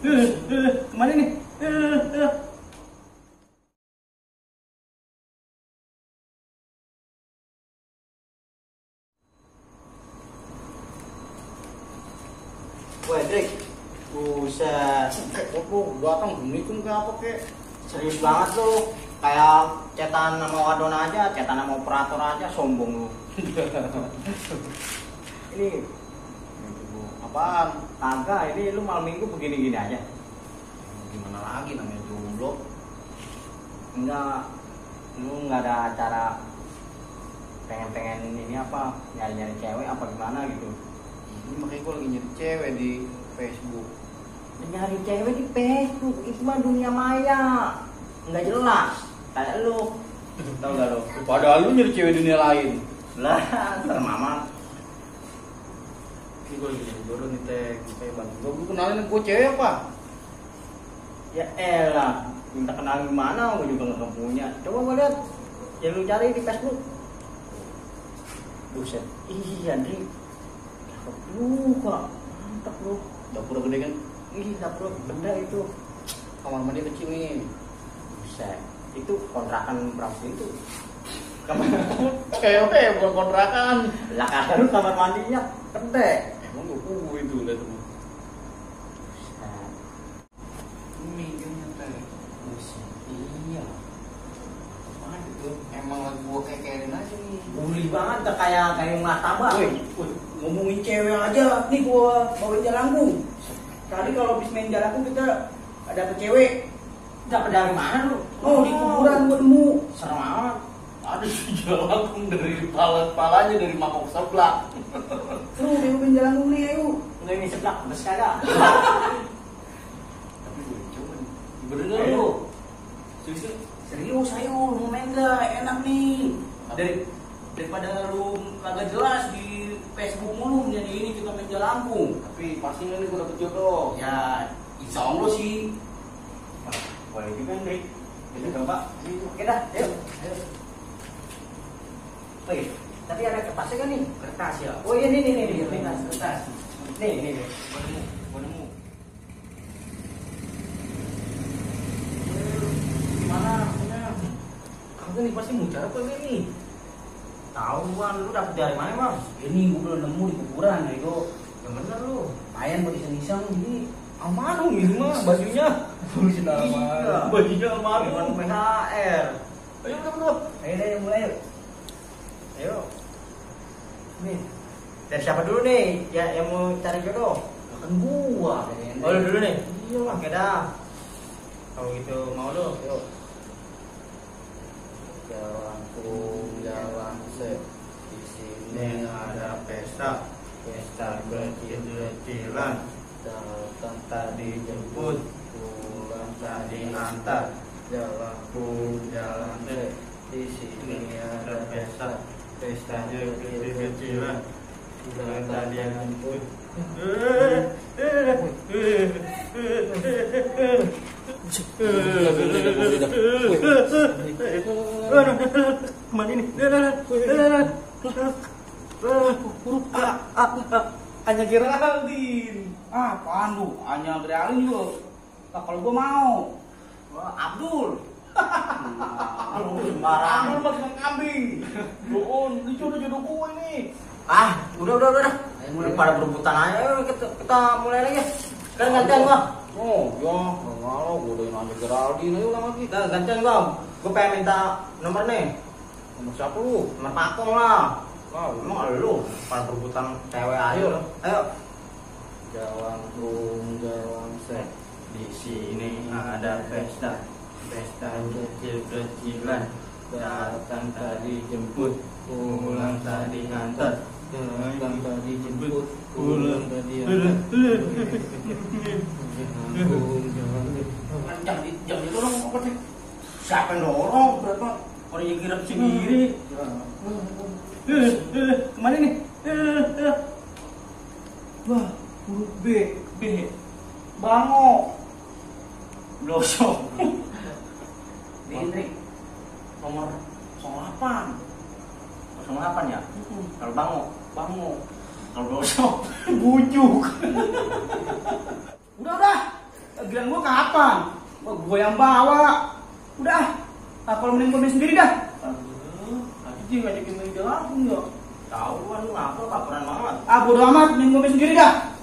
Kemana nih? Wah, Drik. Buset. Lu datang Assalamualaikum ke apa kek? Serius banget lu. Kayak cetan sama wadon aja, cetan sama operator aja, sombong lu. Ini Apaan? kagak, ini lu malam minggu begini-gini aja. Gimana lagi namanya jomblo? Enggak, lu nggak ada acara pengen ini apa, nyari-nyari cewek apa gimana gitu. Ini makanya gue lagi nyari cewek di Facebook. Nyari cewek di Facebook, itu mah dunia maya. Nggak jelas, kayak lu. Tau gak lu? Padahal lu nyari cewek dunia lain. Lah, serem amat. Ini gue lagi nyari jodoh nih teh. Kayak bantu gue kenalin gue cewek apa? Ya elah, minta kenal gimana, gue juga nggak punya. Coba gue lihat, yang lu cari di Facebook. Buset, iya Dri. Cakep juga, mantep lu. Dapur gede kan? Ih, dapur benda itu. Kamar mandi kecil nih. Buset, itu kontrakan berapa itu? Cewek bukan kontrakan. Lah kata lu kamar mandinya gede. Emang gue itu lihat tuh. Buset, Ini kayaknya teh. buset, iya. Mana gitu? Emang lagi gue kayak aja nih. Bully banget, kayak martabak. Woi, ngomongin cewek aja. Nih gue bawain jalangkung. Tadi kalau habis main jalangkung kita ada cewek. Dapat dari mana lu? Oh, di kuburan gue nemu. Serem amat. Ada jalangkung dari kepalanya dari mangkok sebelah. Lu bawain jalangkung nih, ayo. Lu ini seblak, bes kagak? Tapi gue coba nih. Bener Ayo. lu? Serius? Serius, ayo, lu main gak? Enak nih. Daripada lu kagak jelas di Facebook mulu jadi ini kita main jalangkung. Tapi pasti nih gue dapet jodoh. Ya, Insya Allah sih. boleh juga Hendrik. Kita coba. Oke dah, ayo. Wih, tapi ada kertasnya kan nih? Kertas ya. Oh iya, nih, kertas. Nih. Gue nemu. Gimana? Kagak nih pasti mucar apa nih? Tahu Bang, lu dapet dari mana Bang? Ini gue belum nemu di kuburan ya itu. Yang bener lu. Lumayan buat iseng-iseng ini. Almarhum ini mah bajunya. Iya. Bajunya Bukan almarhum. PHR. Ayo bro. Ayo mulai. Ayo. Nih. Dari siapa dulu nih? Ya, yang mau cari jodoh? Kan gua. Oh, lu dulu nih. Iya lah. Oke dah. Kalau gitu mau lu, yuk. Jalan se. Di sini ada pesta kecil-kecilan. Datang tadi jemput, pulang tadi antar. Jalan se. Di sini ada pestanya kecil-kecilan. Pulang tadi jemput. Kemana ini? Hanya Geraldine. Apaan lu? Hanya Geraldine juga. Nah, kalau gua mau. Wah, Abdul. Lu Sembarangan. Abdul makin kambing. Doon, ini jodoh gua ini. Ah, udah. Mulai pada berebutan aja. Ayo kita mulai lagi. Kan gantian gua. Oh, ya, kalau gua udah nanya Geraldine ayo ulang lagi. Nah, gantian gua. Gua pengen minta nomor nih. Nomor siapa lu? Nomor Pakong lah. Wow, Emang lu pada berebutan cewek aja lu. Ayo. jalan set. Di sini ada pesta kecil-kecilan. Datang tadi jemput, pulang tadi antar. Datang tadi jemput, pulang tadi antar. Jangan ditolong apa sih? Siapa yang dorong? Berapa? Orang yang gerak sendiri. Kemana nih? Wah, huruf B. Bango. Blosok. Ini nomor 08. 08 ya? Kalau bango. Kalau blosok bujuk. Udah. giliran gua kapan? Gua yang bawa. Udah, kalau mending gua main sendiri dah. Tadi dia ngajakin main Jelangkung ya. Tahu kan lu ngapa kaparan banget. Bodo amat, main gua main sendiri dah.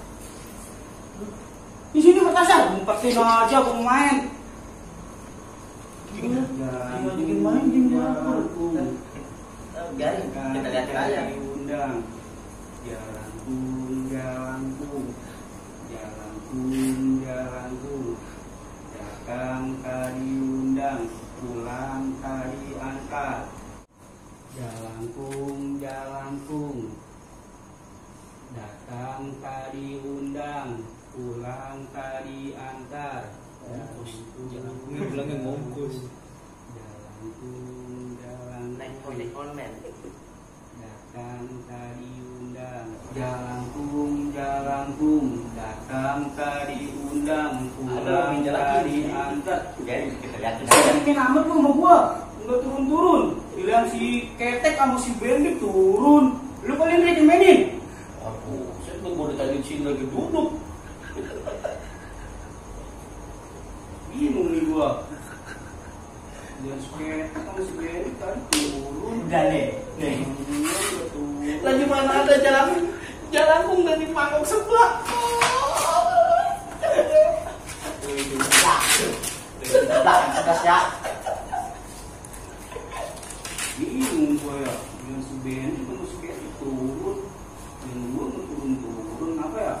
Di sini berkasar, umpetin aja gua mau main. Ngajakin main di Jelangkung. Biarin, kita liatin aja. Undang. Jelangkung, Jelangkung. Jelangkung, Jelangkung. Datang kali undang, pulang kali angkat. Jelangkung, Jelangkung. Datang kali undang, pulang kali antar. Jelangkungnya bilangnya ngongkos. Jelangkung, Jelangkung. Datang kali undang. Jelangkung, Jelangkung. Datang kali undang, pulang kali antar. Biarin, kita liatin aja. Main amat lu sama gua. Enggak turun-turun. Pilihan si Ketek sama si Bendik turun. Lu paling dia mainin. Aduh, saya tuh mau ditanya sini lagi duduk. Bingung nih gua. Dia si Ketek sama si Bendik tadi turun. Udah nih. Lagi mana ada Jelangkung dari pangkok sebelah. Atas ya. Bingung gua ya. Dengan si Benny, si Benny turun. Dan gua mau turun-turun apa ya?